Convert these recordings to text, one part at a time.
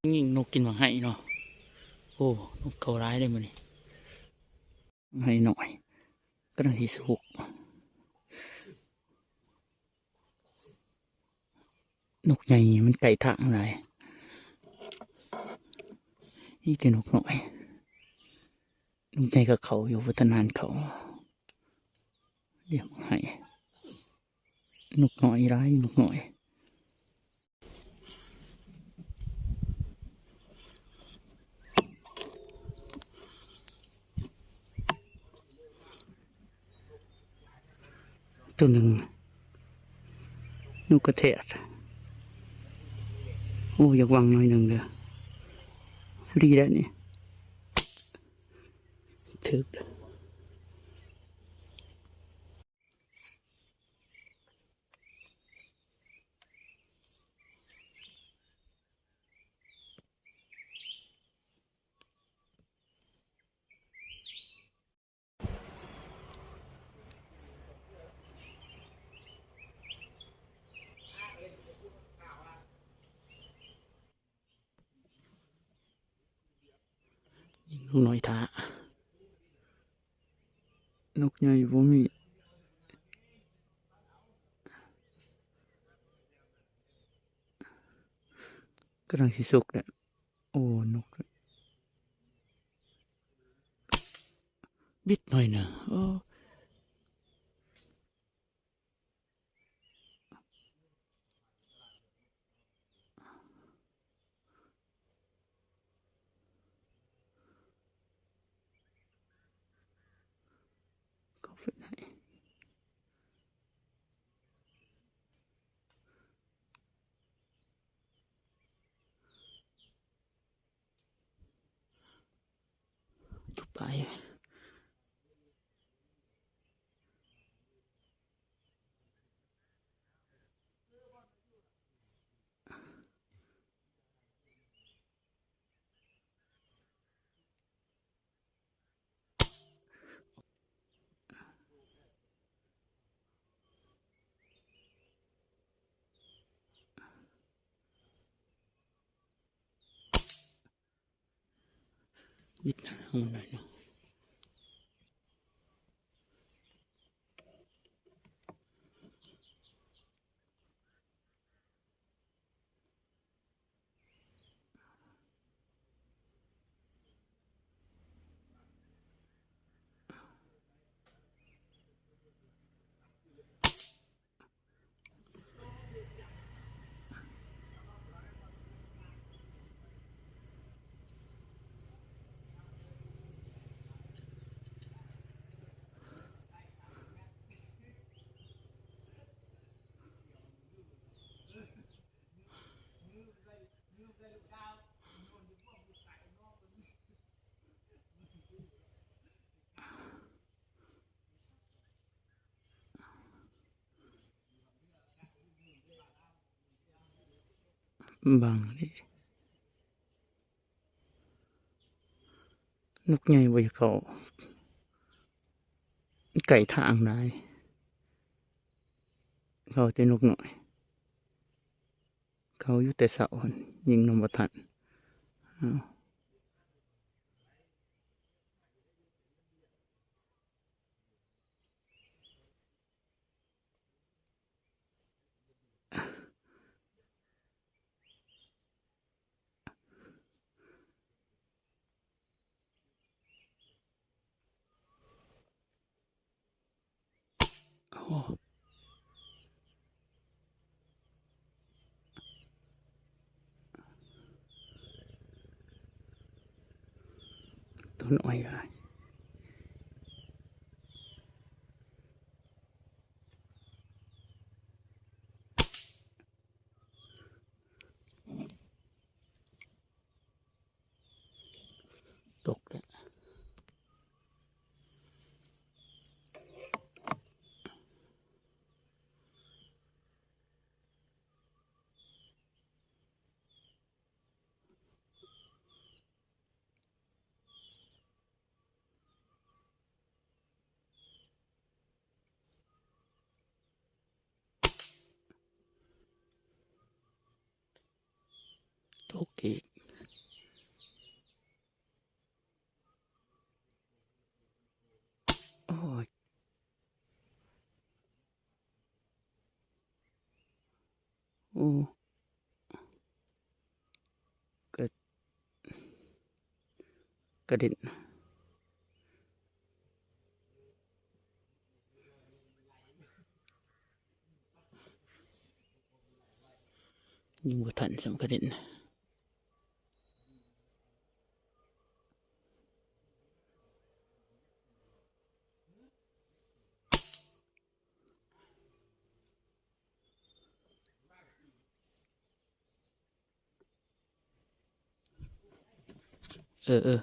ຍິງນົກກິນໝາກໄຮເນາະ. ໂອ້ ນົກເຂົ້າຫຼາຍເດ້ມື້ນີ້. ໄຮນ້ອຍກຳລັງຊິສຸກ. ນົກໃຫຍ່ມັນໃກ້ທາງຫຼາຍ. ມີແຕ່ນົກນ້ອຍ. ນົກໃຫຍ່ກໍເຂົ້າຢູ່ ບໍ່ທັນນານເຂົ້າ. ດຽວໃຫ້ ນົກນ້ອຍຫຼາຍ ນົກນ້ອຍ. ໂຕໜຶ່ງ ນົກກະແທກ. ໂອ້ ຢາກຫວັງໜ້ອຍໜຶ່ງເດີ້. ພໍດີແລ້ວນີ້ ຖືກ. ຍິງນົກນ້ອຍຖ້າ. ນົກໃຫຍ່ບໍ່ມີ. ກຳລັງຊິສຸກແລ້ວ. ໂອ້ ນົກ ບິດໜ້ອຍໜຶ່ງ. ໂອ້. ເຂົ້າໄປໄດ້. ວິດທາງມັນໜ້ອຍໜຶ່ງ. ບັງເດ້ ນົກໃຫຍ່ບໍ່ຢາກເຂົ້າໃກ້ທາງຫຼາຍ ເຂົ້າແຕ່ນົກນ້ອຍ. ເຂົາຢູ່ແຕ່ເຊົ້າຫັ້ນ ຍິງນຳບໍ່ທັນ. ເອົາ ໂອ້ ຕົວນ້ອຍຫຼາຍ. ຕົກແລ້ວ. ຕົກອີກ. ໂອ້ ກະ ກະເດັນ ຍິງບໍ່ທັນຊ້ຳ ກະເດັນ. ເອີ ເອີ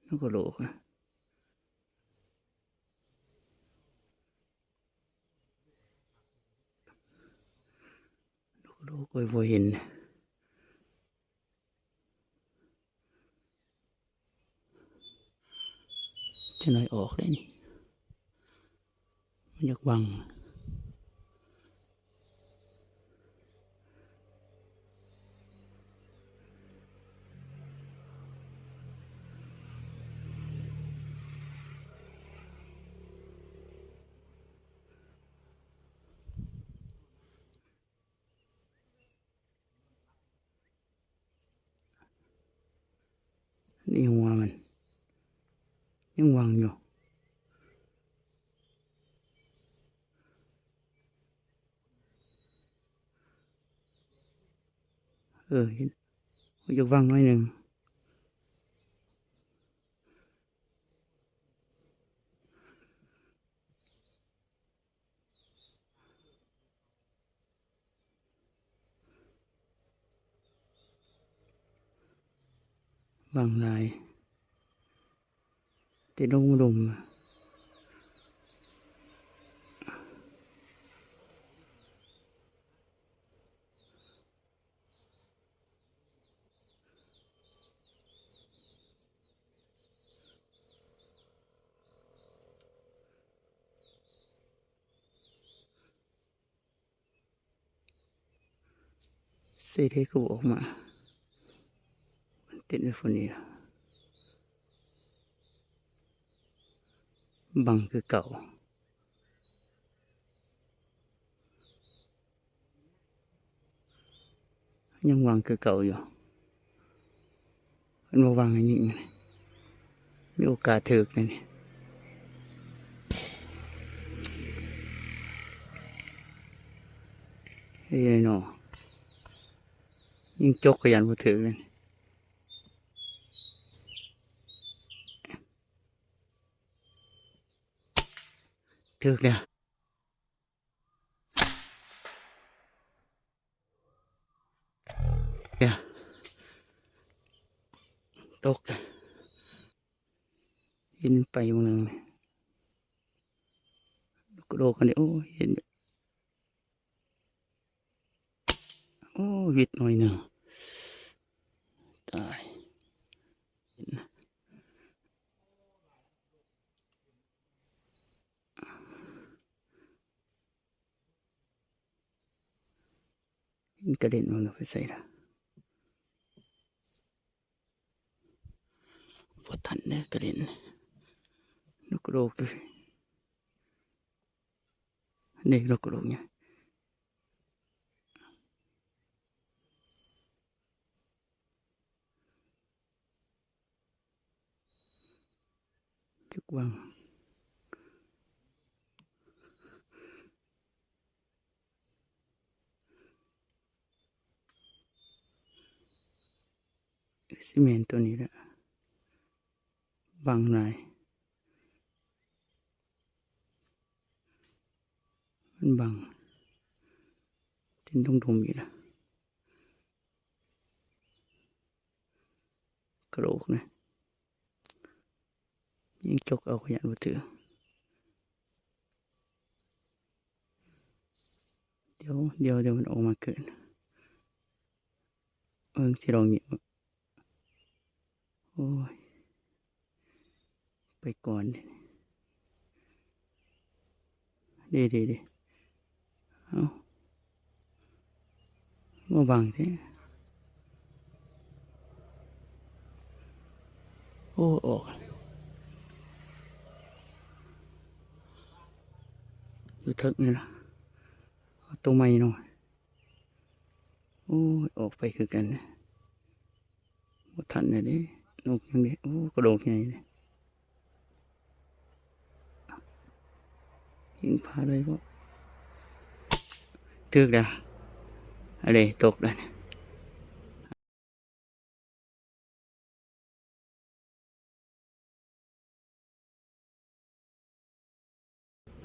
ນົກກະໂຫຼກ ນົກກະໂຫຼກ ໂອ້ຍ ບໍ່ເຫັນ. ຈະໜ້ອຍອອກແລ້ວນີ້ ມັນຢາກວັງ. ນີ້ຫົວມັນຍັງວັງຢູ່. ເອີ ຢາກວັງໜ້ອຍໜຶ່ງ. ບັງຫຼາຍ ແຕ່ດົງດົງ. ໃສເດ ຄືບໍ່ອອກມາ ມັນຕິດໄວ້ພຸ້ນນີ້ລະ. ບັງຄືເກົ່າ. ຍັງວາງຄືເກົ່າຢູ່. ເພິ່ນບໍ່ວາງໃຫ້ຍິງ ມີໂອກາດຖືກແລ້ວນີ້. ເອີເນາະ ຍິງຈົກກໍຢ້ານບໍ່ຖືກແລ້ວນີ້. ຖືກແລ້ວ. ເອີຍ ຕົກ ເຫັນໄປມື້ໜຶ່ງ ກະໂດດກັນເດ້. ໂອ້ຍ ເຫັນ ໂອ້ຍ ຫວິດໜ້ອຍໜຶ່ງ ຕາຍ. ມັນກະເດັນ ມັນໄປໃສລະ? ບໍ່ທັນເດີ ກະເດັນ. ນົກກະໂດກ ເດ້ ນົກກະໂດກນີ້. ຈັກວັງ ຊິແມ່ນໂຕນີ້ແຫຼະ ບັງຫຼາຍ. ມັນບັງ ເປັນດົງໆ ຢູ່ລະ ກະໂຫຼກນະ. ຍິງຈົກເອົາ ກະຢ້ານບໍ່ຖືກ. ດຽວ ດຽວ ດຽວມັນອອກມາຄືນ. ເບິ່ງຊິລອງຍິງ. ໂອ້ຍ ໄປກ່ອນເດ້ ເດ້ ເດ້ ເດ້. ເອົ້າ ບໍ່ບັງແທ້. ໂອ້ ອອກ. ຢູ່ເທິງນີ້ລະ ເອົາໂຕໃໝ່ເນາະ. ໂອ້ຍ ອອກໄປຄືກັນ ບໍ່ທັນແລ້ວເດ້. ນົກຍັງເດ້ ໂອ້ ກະໂດກໃຫຍ່ເດ້. ຍິງພາໄດ້ບໍ່? ຖືກແລ້ວ. ອັນເດ້ ຕົກແລ້ວ.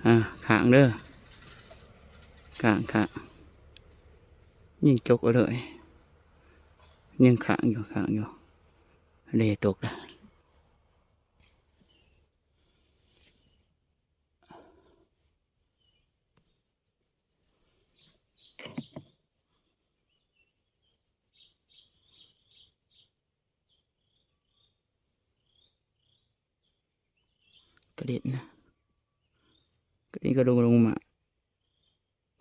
ອ່າ ຂ້າງເດີ ຂ້າງ ຂ້າງ ຍິງຈົກເອົາເລີຍ. ຍັງຄ້າງຢູ່ ຄ້າງຢູ່. ເດ້ ຕົກແລ້ວ. ກະເດັນນະ ກະເດັນກະດົງລົງມາ.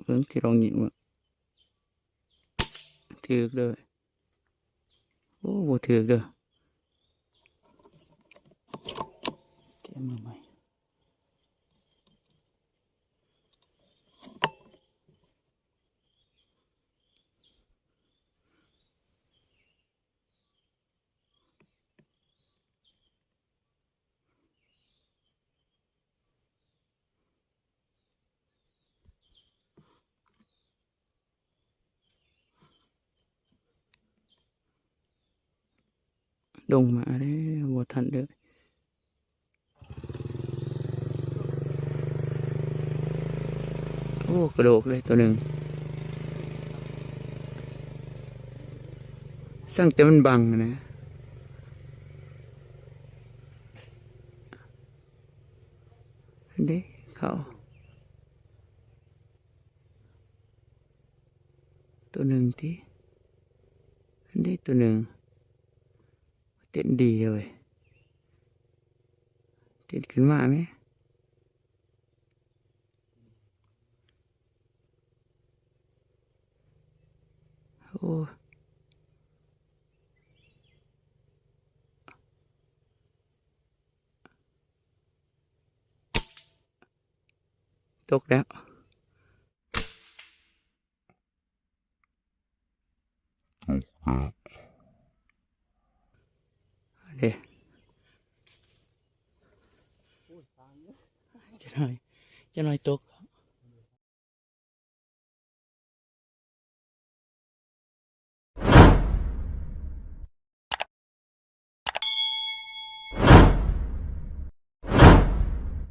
ເບິ່ງຊິລອງຍິງເບິ່ງ ຖືກເດີ. ໂອ້ ບໍ່ຖືກເດີ. ແກະມາໃໝ່. ລົງມາແລ້ວ ບໍ່ທັນເດີ. ໂອ້ ກະໂດກເລີຍໂຕໜຶ່ງ. ຊ່າງແຕ່ມັນບັງນະ. ເດ້ ເຂົາ ໂຕໜຶ່ງຕິ ອັນເດ້ ໂຕໜຶ່ງ. ເຕັ້ນດີເລີຍ ເຕັ້ນຂຶ້ນມາແມ. ໂອ້ ຕົກແລ້ວ ຕົກແລ້ວ ເດ້. ຈັກໜ້ອຍ ຈັກໜ້ອຍຕົກ.